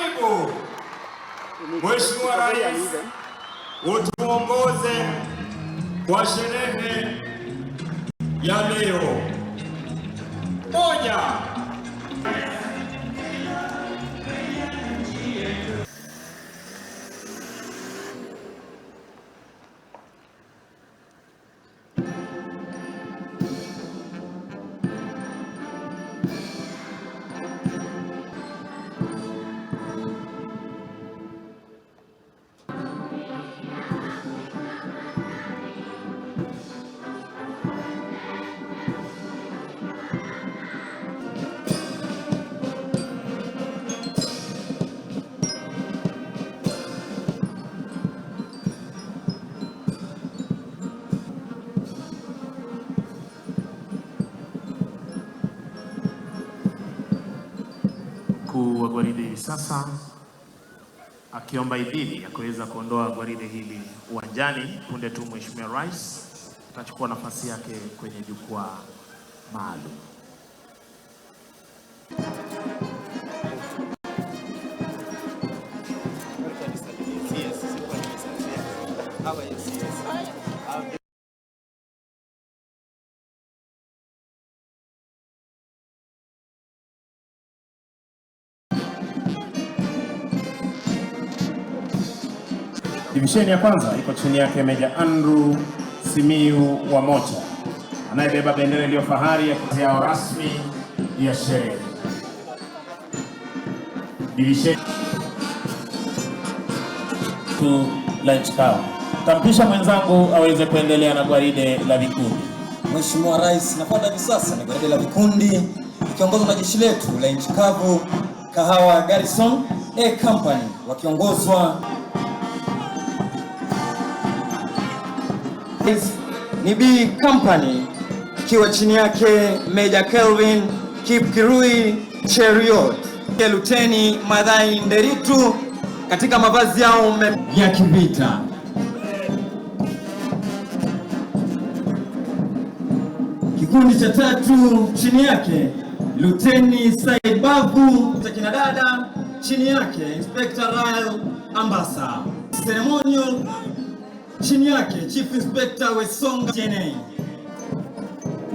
Karibu Mheshimiwa Rais, utuongoze kwa sherehe ya leo. Moja. Mkuu wa gwaride hivi sasa akiomba idhini ya kuweza kuondoa gwaride hili uwanjani punde tu Mheshimiwa Rais atachukua nafasi yake kwenye jukwaa maalum. Divisheni ya kwanza iko chini yake Meja Andrew Simiyu wa Mocha anayebeba bendera iliyo fahari ya yao rasmi ya sherehe. Divisheni tu lunch cow. Tampisha mwenzangu aweze kuendelea na gwaride la vikundi. Mheshimiwa Rais, nafuata hivi sasa ni gwaride la vikundi ikiongozwa na jeshi letu la nchi kavu Kahawa Garrison A Company wakiongozwa ni B Company ikiwa chini yake Major Kelvin Kipkirui Cheriot, Luteni Madhai Nderitu katika mavazi yao ya kivita. Kikundi cha tatu chini yake Luteni Said Babu cha kina dada chini yake Inspector Rael Ambasa. Ceremonial chini yake Chief Inspector Wesonga TNA.